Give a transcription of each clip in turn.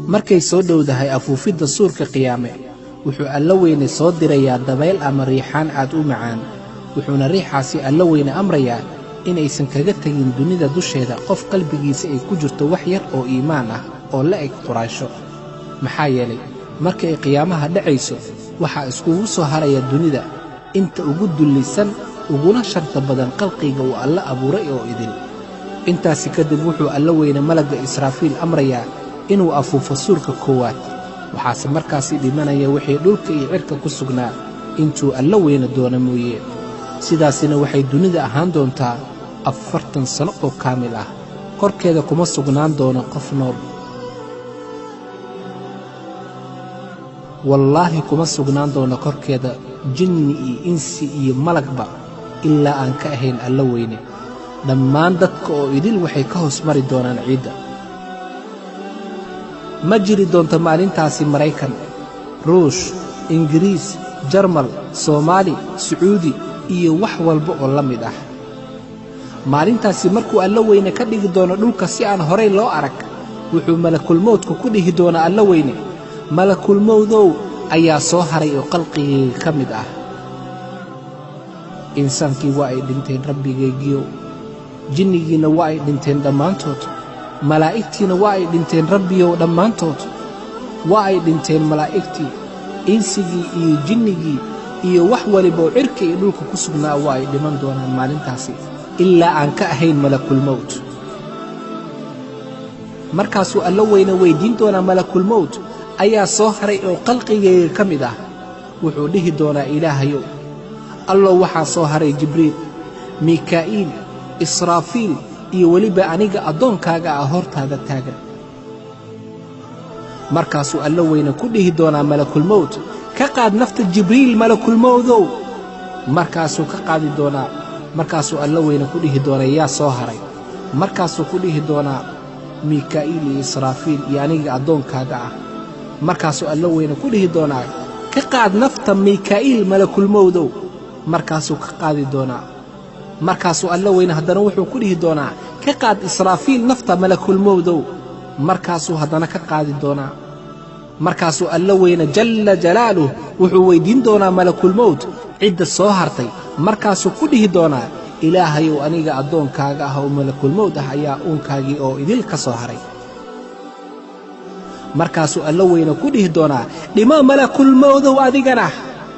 Markay soo dhowdahay afuufidda suurka qiyaame, wuxuu Alla weyne soo dirayaa dabayl ama riixaan aad u macaan, wuxuuna riixaasi Alla weyne amrayaa inaysan kaga tegin dunida dusheeda qof qalbigiisa ay ku jirto wax yar oo iimaan ah oo la eg quraansho. Maxaa yeelay, marka ay qiyaamaha dhacayso, waxaa iskugu soo haraya dunida inta ugu dullisan uguna sharta badan khalqiga uu Alla abuuray oo idil. Intaasi kadib wuxuu Alla weyne malagga Israafiil amrayaa inuu afuufo suurka koowaad, waxaase markaasi dhimanaya wixii dhulka iyo cirka ku sugnaa intuu Alla weyne doono mooye. Sidaasina waxay dunida ahaan doontaa 40 sano oo kaamil ah. Korkeeda kuma sugnaan doono qof nool. Wallaahi kuma sugnaan doono korkeeda jinni iyo insi iyo malagba ilaa aan ka ahayn Alla weyne. Dhammaan dadka oo idil waxay ka hoos mari doonaan ciidda. Ma jiri doonto maalintaasi Maraykan, Ruush, Ingiriis, Jarmal, Soomaali, Sacuudi iyo wax walba oo la mid ah. Maalintaasi markuu Alla weyne ka dhigi doono dhulka si aan horay loo arag, wuxuu malakulmowdku ku dhihi doonaa Alla weyne, malakulmowdow ayaa soo haray oo khalqigayga ka mid ah. Insaankii waa ay dhinteen rabbigaygiyow, jinnigiinna waa ay dhinteen dhammaantood, malaa'igtiina waa ay dhinteen rabbiyow dhammaantood. Waa ay dhinteen malaa'igtii, insigii iyo jinnigii iyo wax waliba oo cirka iyo dhulka ku sugnaa waa ay dhiman doonaan maalintaasi ilaa aan ka ahayn malakulmowt. Markaasuu Alla weyne weyddiin doonaa malakulmowt ayaa soo haray oo khalqigayga ka mid ah. Wuxuu dhihi doonaa Ilaahayow, Allow waxaa soo haray Jibriil, Miikaa'iil, Israafiil iyo weliba aniga addoonkaaga ah hortaada taagan. Markaasuu Alla weyne ku dhihi doonaa malakulmowt, ka qaad nafta Jibriil malakulmowdow. Markaasuu ka qaadi doonaa. Markaasuu Alla weyne ku dhihi doonaa yaa soo haray. Markaasuu ku dhihi doonaa Miikaa'iil iyo Israafiil iyo aniga addoonkaaga ah. Markaasuu Alla weyne ku dhihi doonaa ka qaad nafta Miikaa'iil malakulmowdow. Markaasuu ka qaadi doonaa. Markaasuu Alla weyne haddana wuxuu ku dhihi doonaa ka qaad Israafiil nafta malakulmowdow. Markaasuu haddana ka qaadi doonaa. Markaasuu Alla weyne jalla jalaaluh wuxuu weyddiin doonaa malakulmowt cidda soo hartay. Markaasuu ku dhihi doonaa Ilaahayow aniga addoonkaaga ah oo malakulmowt ah ayaa uunkaagii oo idil ka soo haray. Markaasuu Alla weyne ku dhihi doonaa dhimo malakulmowdow adigana,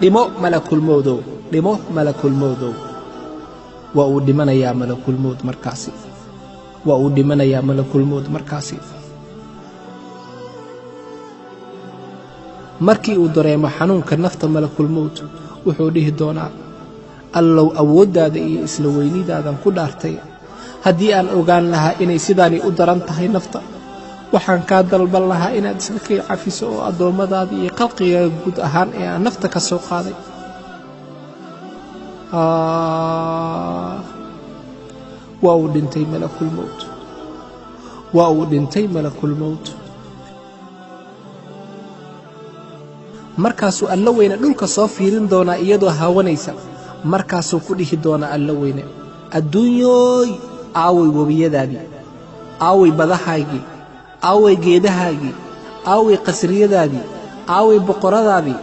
dhimo malakulmowdow, dhimo malakulmowdow. Waa uu dhimanayaa malakulmowt markaasi. Waa uu dhimanayaa malakulmowt markaasi. Markii uu dareemo xanuunka nafta malakulmowt, wuxuu dhihi doonaa Allow awooddaada iyo isla weynidaadan ku dhaartay, haddii aan ogaan lahaa inay sidaani u daran tahay nafta, waxaan kaa dalban lahaa inaad iska kay cafiso oo addoommadaada iyo khalqigaaga guud ahaan ee aan nafta ka soo qaaday. Waa uu dhintay malakulmowt. Waa uu dhintay malakulmowt. Markaasuu Alla weyne dhulka soo fiirin doonaa iyadoo haawanaysa. Markaasuu ku dhihi doonaa Alla weyne, adduunyooy aaway webiyadaadii, aaway badahaygii, aaway geedahaagii, aaway qasriyadaadii, aaway boqoradaadii,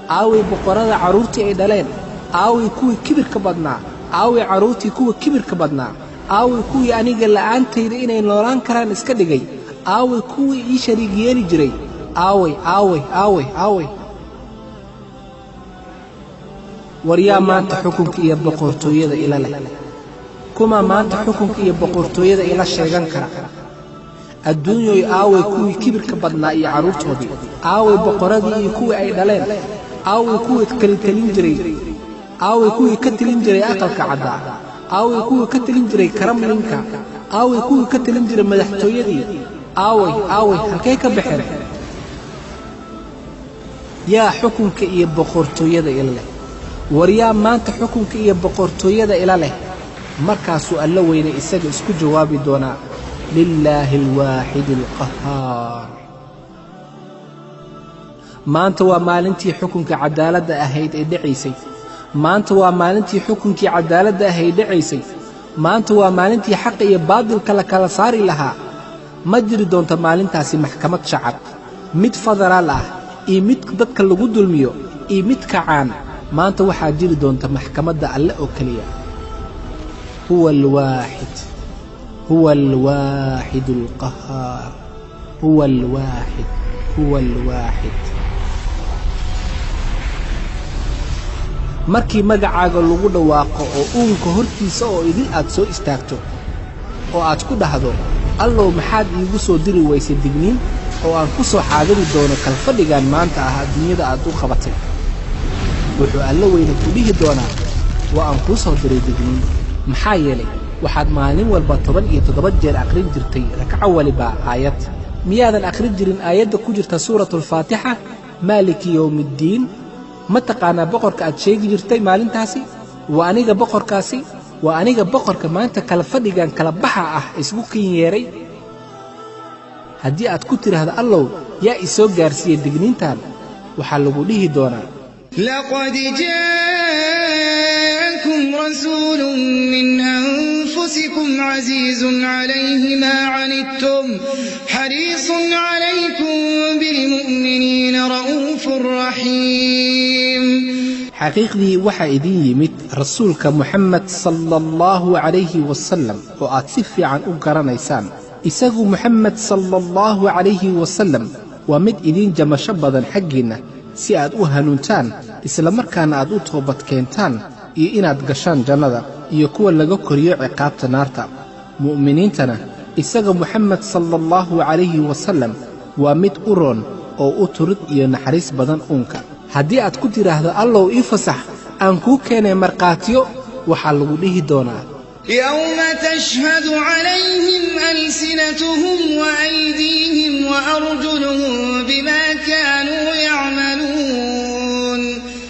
aaway boqorada carruurtii ay dhaleen, aaway kuwii kibirka badnaa, aaway carruurtii kuwa kibirka badnaa, aaway kuwii aniga la'aantayda inay noolaan karaan iska dhigay, aaway kuwii ii shariig yeeli jiray, aaway aaway aaway aaway. War yaa maanta xukunka iyo boqortooyada ila leh? Kuma maanta xukunka iyo boqortooyada ila sheegan kara? Adduunyoy aaway kuwii kibirka badnaa iyo carruurtoodii, aaway boqoradii iyo kuwii ay dhaleen, aaway kuwii kali talin jiray, aaway kuwii ka talin jiray aqalka caddaa, aaway kuwii ka talin jiray Kremlinka, aaway kuwii ka talin jiray madaxtooyadii, aaway aaway halkay ka baxeen? Yaa xukunka iyo boqortooyada ila leh? War yaa maanta xukunka iyo boqortooyada ila leh? Markaasuu Alla weyne isaga isku jawaabi doonaa lilaahi alwaaxidi alqahaar. Maanta waa maalintii xukunka cadaaladda ahayd ee dhacaysay. Maanta waa maalintii xukunkii cadaaladda ahayd dhacaysay. Maanta waa maalintii xaqa iyo baadilka la kala saari lahaa. Ma jiri doonto maalintaasi maxkamad shacab. Mid federaal ah iyo mid dadka lagu dulmiyo iyo mid kacaan, maanta waxaa jiri doonta maxkamadda Alle oo keliya. Huwa alwaaxid, huwa alwaaxidu alqahaar, huwa alwaaxid, huwa alwaaxid. Markii magacaaga lagu dhawaaqo oo uunka hortiisa oo idil aad soo istaagto oo aad ku dhahdo, Allow, maxaad iigu soo diri waysay digniin oo aan ku soo xaadiri doono kalfadhigan maanta ah adduunyada aad u qabatay? Wuxuu Alla weyne ku dhihi doonaa, waa aan kuu soo diray digniin, maxaa yeelay waxaad maalin walba 17 jeer akhrin jirtay rakco waliba aayad. Miyaadan akhrin jirin aayadda ku jirta suuratulfaatixa, maaliki yowmiiddiin? Ma taqaanaa boqorka aad sheegi jirtay maalintaasi? Waa aniga boqorkaasi, waa aniga boqorka maanta kala fadhigan kala baxa ah isgu kin yeeray. Haddii aad ku tidhaahdo, Allow, yaa i soo gaarsiiyey digniintan? Waxaa lagu dhihi doonaa, لقد جاءكم رسول من أنفسكم عزيز عليه ما عنتم حريص عليكم بالمؤمنين رؤوف رحيم. Xaqiiqdii waxaa idin yimid rasuulka Moxamed sala allahu calayhi wasallam oo aad si fiican u garanaysaan. Isagu Moxamed sala allahu calayhi wasallam waa mid idiin jamasho badan xaggiinna si aad u hanuuntaan, isla markaana aad u toobad keentaan iyo inaad gashaan jannada iyo kuwa laga koriyo ciqaabta naarta. Mu'miniintana isaga Moxamed sala allahu calayhi wasallam waa mid u roon oo u turid iyo naxariis badan uunka. Haddii aad ku tidhaahdo, Allow, ii fasax aan kuu keenay markhaatiyo, waxaa lagu dhihi doonaa, يوم تشهد عليهم ألسنتهم وأيديهم وأرجلهم بما كانوا يعملون.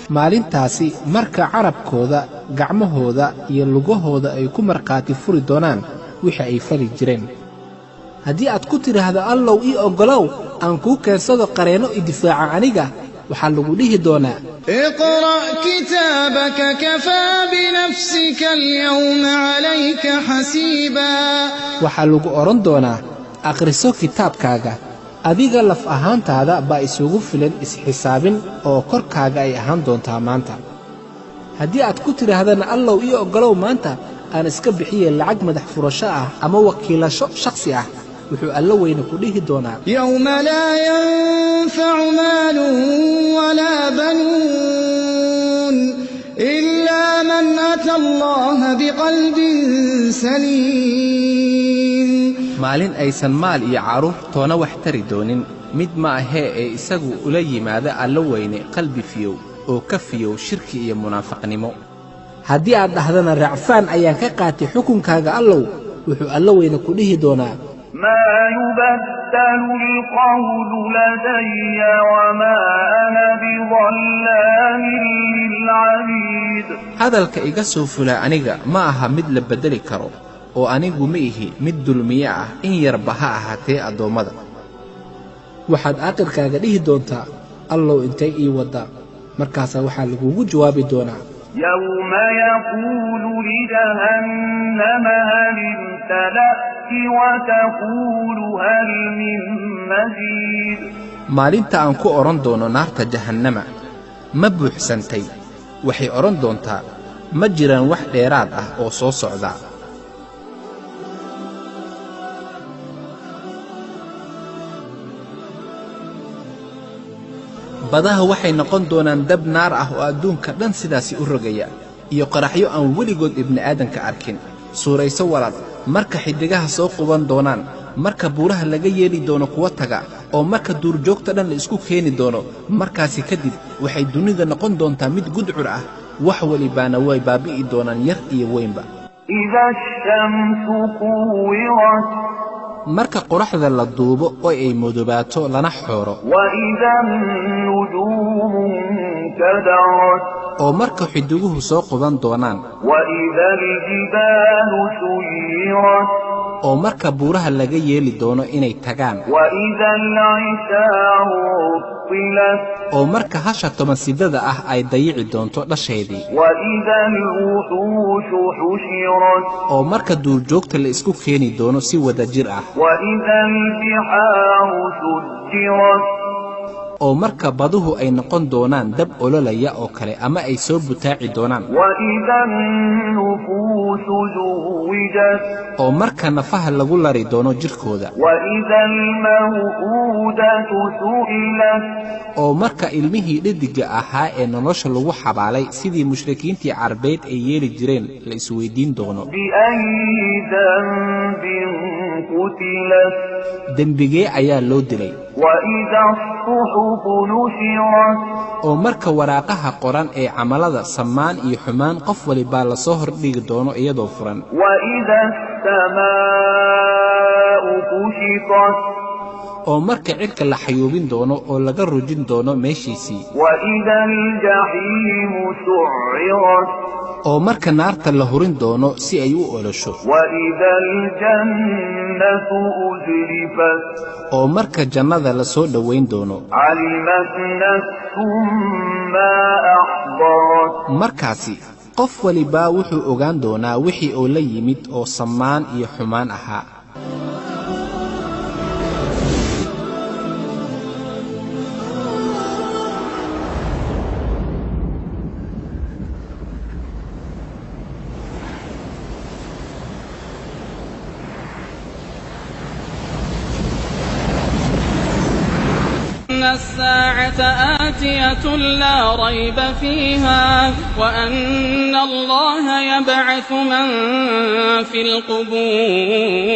Maalintaasi marka carabkooda, gacmahooda iyo lugahooda ay ku markhaati furi doonaan wixii ay fali jireen. Haddii aad ku tidhaahdo, Allow, ii oggolow aan kuu keensado qareenno i difaaca aniga, waxaa lagu dhihi doonaa, اقرأ كتابك كفى بنفسك اليوم عليك حسيبا. Waxaa lagu odhan doonaa, akhriso kitaabkaaga, adiga laf ahaantaada baa isugu filan isxisaabin oo korkaaga ay ahaan doontaa maanta. Haddii aad ku tidhaahdana, Allow, ii oggolow maanta aan iska bixiye lacag madax furasho ah ama wakiilasho shakhsi ah, wuxuu Alla weyne ku dhihi doonaa, يوم لا ينفع مال ولا بنون إلا من أتى الله بقلب سليم. Maalin aysan maal iyo carruur toona wax tari doonin, mid ma ahee ee isagu ula yimaada Alla weyne qalbi fiyow oo ka fiyow shirki iyo munaafaqnimo. Haddii aad dhahdana, racfaan ayaan ka qaatay xukunkaaga, Allow, wuxuu Alla weyne ku dhihi doonaa, ما يبدل القول لدي وما أنا بظلام للعبيد. Hadalka iga soo fula aniga ma aha mid la beddeli karo, oo anigu ma ihi mid dulmiye ah in yarba ha ahaatee addoommada. Waxaad aakhirkaaga dhihi doontaa, Allow, intay ii waddaa? Markaasaa waxaa lagugu jawaabi doonaa, يوم يقول لجهنم هل امتلأت وتقول هل من مزيد. Maalinta aan ku odhan doono naarta jahannama, ma buuxsantay? Waxay odhan doontaa, ma jiraan wax dheeraad ah oo soo socda? Badaha waxay noqon doonaan dab naar ah oo adduunka dhan sidaasi u rogaya iyo qaraxyo aan weligood ibni'aadanka arkin. Suurayso, walaal, marka xiddigaha soo quban doonaan, marka buuraha laga yeeli doono kuwa taga, oo marka duurjoogta dhan la isku keeni doono. Markaasi kadib waxay dunida noqon doontaa mid gudcur ah, wax welibaana way baabi'i doonaan, yar iyo weynba. إذا الشمس كورت. Marka qoraxda la duubo oo ay madobaato lana xooro. وإذا النجوم انكدرت. Oo marka xidiguhu soo quban doonaan. وإذا الجبال سيرت. Oo marka buuraha laga yeeli doono inay tagaan. وإذا العشار عطلت. Oo marka hasha 10 sidada ah ay dayici doonto dhasheedii. وإذا الوحوش حشرت. Oo marka duurjoogta la isku keeni doono si wadajir ah. وإذا البحار سجرت. Oo marka baduhu ay noqon doonaan dab ololaya oo kale ama ay soo butaaci doonaan. وإذا النفوس زوجت. Oo marka nafaha lagu lari doono jidhkooda. وإذا الموءودة سئلت. Oo marka ilmihii dheddigga ahaa ee nolosha lagu xabaalay sidii mushrikiintii carbeed ay yeeli jireen la isweydiin doono. بأي ذنب قتلت. Dembigee ayaa loo dilay. وإذا الصحف نشرت. Oo marka waraaqaha qoran ee camalada samaan iyo xumaan qof walibaa lasoo hordhigi doono iyadoo furan. وإذا السماء كشطت. Oo marka cirka la xayuubin doono oo laga rujin doono meeshiisii. وإذا الجحيم سعرت. Oo marka naarta la hurin doono si ay u olosho. وإذا الجنة أزلفت. Oo marka jannada la soo dhowayn doono. علمت نفس ما أحضرت. Markaasi qof walibaa wuxuu ogaan doonaa wixii uu la yimid oo samaan iyo xumaan ahaa. إن الساعة آتية لا ريب فيها وأن الله يبعث من في القبور.